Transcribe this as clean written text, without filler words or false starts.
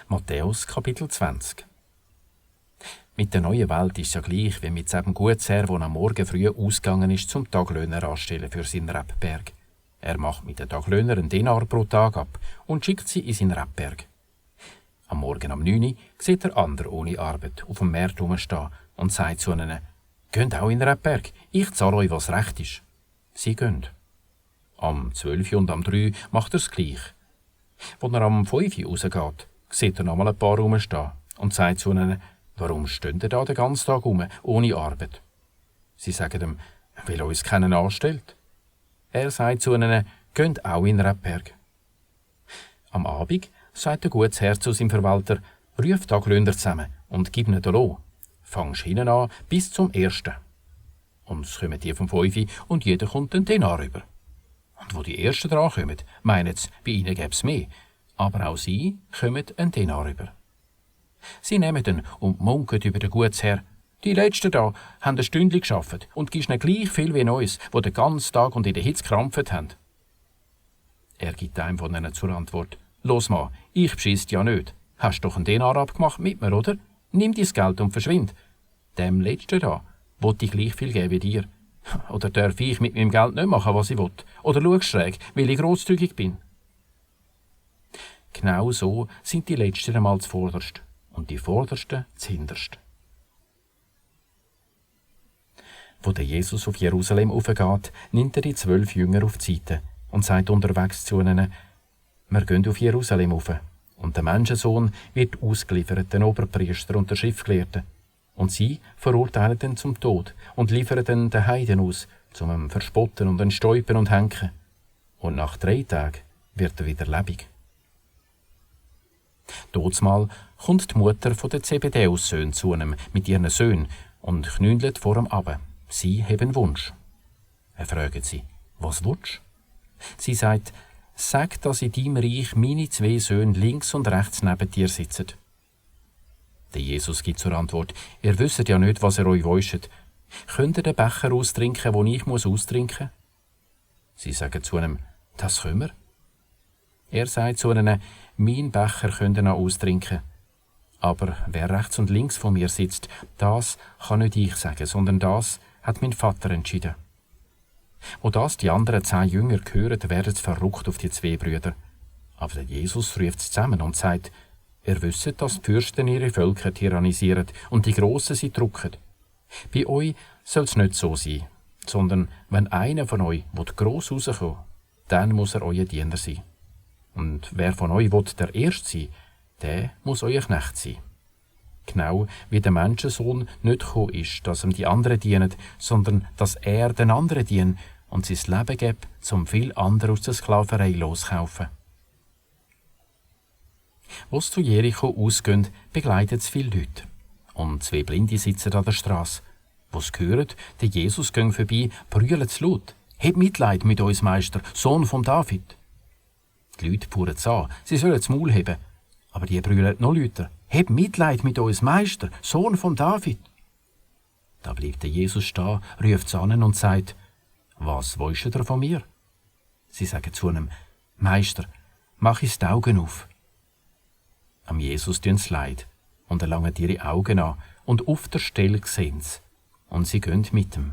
Matthäus Kapitel 20. Mit der neuen Welt ist es ja gleich wie mit dem Gutsherr, der am Morgen früh ausgegangen ist, zum Taglöhner anstellen für seinen Rebberg. Er macht mit den Taglöhner einen Denar pro Tag ab und schickt sie in seinen Rebberg. Am Morgen um 9 Uhr sieht der andere ohne Arbeit auf dem Markt herumstehen und sagt zu ihnen: «Geht auch in den Rebberg, ich zahle euch, was recht ist.» Sie gehen. Am 12 Uhr und am 3 Uhr macht er es gleich. Als er am 5 Uhr rausgeht, sieht er noch mal ein paar rumstehen und sagt zu ihnen: «Warum stehen ihr da den ganzen Tag rum, ohne Arbeit?» Sie sagen ihm: «Weil uns keiner anstellt.» Er sagt zu ihnen: «Geht auch in den Rebberg.» Am Abend sagt der Gutsherr zu seinem Verwalter: «Ruf die Taglöhner zusammen und gib ihnen den Lohn. Fangst hinten an bis zum 1. Und es kommen die vom 5 Uhr und jeder kommt einen Denar rüber. Und wo die Ersten dran kommen, meinen sie, bei ihnen gäbe es mehr. Aber auch sie kommen einen Denar rüber. Sie nehmen ihn und munkeln über den Gutsherr: «Die Letzten da haben ein Stündchen gearbeitet und gibst ihnen gleich viel wie uns, die den ganzen Tag und in der Hitze gekrampft haben.» Er gibt einem von ihnen zur Antwort: «Los mal, ich beschiss ja nicht. Hast doch einen Denar abgemacht mit mir, oder? Nimm dein Geld und verschwind. Dem Letzten da will ich gleich viel geben wie dir. Oder darf ich mit meinem Geld nicht machen, was ich will? Oder schau schräg, weil ich grosszügig bin?» Genau so sind die Letzten einmal zuvorderst und die Vordersten zuhinterst. Wo der Jesus auf Jerusalem aufgeht, nimmt er die 12 Jünger auf die Seite und sagt unterwegs zu ihnen: «Wir gehen auf Jerusalem auf, und der Menschensohn wird ausgeliefert den Oberpriester und der Schriftgelehrten. Und sie verurteilen ihn zum Tod und liefern ihn den Heiden aus, zum ihn verspotten und ihn stäupen und hängen. Und nach 3 Tagen wird er wieder lebendig.» Totsmal kommt die Mutter von den Zebedäus-Söhnen zu ihm mit ihren Söhnen und knündelt vor ihm ab. Sie haben einen Wunsch. Er fragt sie: «Was willst du?» Sie sagt: «Sag, dass in deinem Reich meine 2 Söhne links und rechts neben dir sitzen.» Der Jesus gibt zur Antwort: «Ihr wisst ja nicht, was ihr euch wünscht. Könnt ihr den Becher austrinken, den ich austrinken muss?» Sie sagen zu ihm: «Das können wir.» Er sagt zu ihnen: «Mein Becher könnt ihr noch austrinken. Aber wer rechts und links von mir sitzt, das kann nicht ich sagen, sondern das hat mein Vater entschieden.» Wo das die anderen 10 Jünger hören, werden sie verrückt auf die 2 Brüder. Aber der Jesus ruft sie zusammen und sagt: «Ihr wisst, dass die Fürsten ihre Völker tyrannisieren und die Grossen sie drücken. Bei euch soll es nicht so sein, sondern wenn einer von euch gross rauskommen will, dann muss er euer Diener sein. Und wer von euch der Erste sein will, der muss euer Knecht sein. Genau wie der Menschensohn nicht gekommen ist, dass ihm die anderen dienen, sondern dass er den anderen dient und sein Leben gibt, um viel andere aus der Sklaverei loszukaufen.» Wo es zu Jericho ausgehen, begleiten es viele Leute. Und 2 Blinde sitzen an der Straße. Wo sie hören, der Jesus geht vorbei, brüllen sie laut: «Hab Mitleid mit uns, Meister, Sohn von David!» Die Leute fuhren es an, sie sollen das Maul heben. Aber die brüllen noch lauter: «Hab Mitleid mit uns, Meister, Sohn von David!» Da bleibt der Jesus stehen, ruft sie an und sagt: «Was wollt ihr von mir?» Sie sagen zu ihm: «Meister, mach uns die Augen auf.» Am Jesus tun sie leid und er langt ihre Augen an, und auf der Stelle sehen sie, und sie gehen mit ihm.